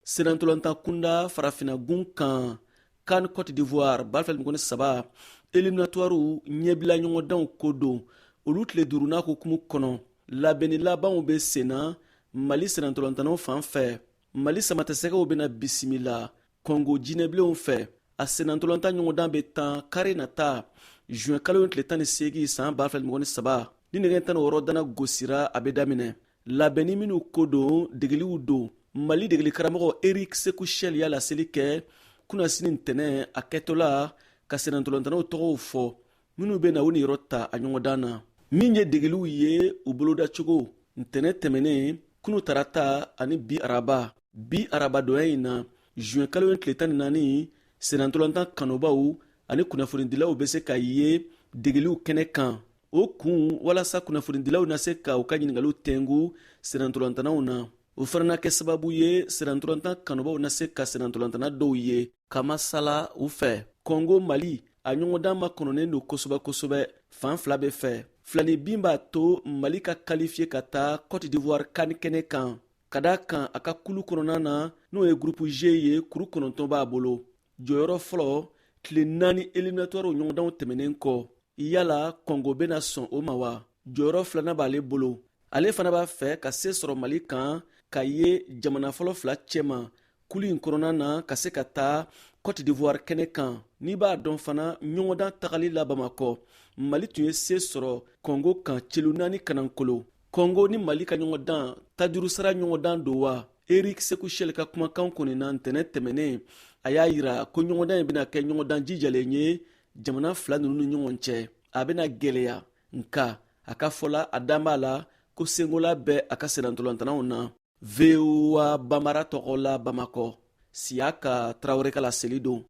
Sennantolatan kunda, farafinagun kan, CAN Cote d'Ivoire 2023 éliminatoires ɲɛbila ɲɔgɔndanw ko don. Olu tile duurunan hukumu kɔnɔ, labɛnni labanw bɛ senna Mali sennantolatannaw fan fɛ. Mali samatɛsɛgɛw bɛna bisimila Kɔngo jinɛbilenw fɛ. A sennantolatan ɲɔgɔndan bɛ tan kari nata, juin kalo tile 18 san 2023, ni nɛgɛ 16 dana gosira, a bɛ daminɛ. Labɛnni minnu ko don, degeliw don. Mali degeli karamɔgɔ Eric Sekou Chelle y'a laseli kɛ kunasini ntɛnɛ, a kɛtɔla ka sennantolatannaw tɔgɔw fɔ minnu bɛ na u niyɔrɔ ta a ɲɔgɔndan na. Min ye degeliw ye, u bolodacogo ntɛnɛ tɛmɛnen, kunu tarata ani bi araba. Bi arabadonya in na, juin kalo tile 14, sennantolatan kanubaw ani kunnafonidilaw bɛ se ka ye degeliw kɛnɛ kan. O kun, walasa kunnafonidilaw na se ka u ka ɲiningaliw tɛngu sennantolatannaw na. O fana na kɛ sababu ye, sennantolatan kanubaw na se ka sennantolatanna dɔw ye ka masala u fɛ. Kɔngo Mali, a ɲɔgɔndan makɔnɔnen don kosɛbɛ kosɛbɛ fan fila bɛɛ fɛ. Filani bin b'a to Mali ka qualifier ka taa Cote d'Ivoire CAN kɛnɛ kan, ka da kan a ka kulu kɔnɔna na, n'o ye groupe G ye, kuru 9 b'a bolo, jɔyɔrɔ fɔlɔ, tile 4 éliminatoire ɲɔgɔndanw tɛmɛnen kɔ. Yala Kɔngo bɛna sɔn o ma wa? Jɔyɔrɔ filanan b'ale bolo. Ale fana b'a fɛ ka se sɔrɔ Mali kan, ka ye jamana fɔlɔ fila cɛma kulu in kɔnɔna na, ka se ka taa Cote d'Ivoire kɛnɛ kan. N'i b'a dɔn fana, ɲɔgɔndan tagali la Bamakɔ, Mali tun ye se sɔrɔ Kɔngo kan celu 4 kanankolo. Kɔngo ni Mali ka ɲɔgɔndan, tajuru sara ɲɔgɔndan don wa? Eric Sekou Chelle ka kumakan kɔni na ntɛnɛ tɛmɛnen, a y'a yira ko ɲɔgɔndan in bɛna kɛ ɲɔgɔndan jijalen ye jamana fila ninnu ni ɲɔgɔn cɛ. A bɛna gɛlɛya, nka a ka fɔla, a dan b'a la ko senkola bɛ a ka sennantolatannaw na. VOA Bambara tɔgɔ la, Bamakɔ, Siyaka Tarawele ka laseli don.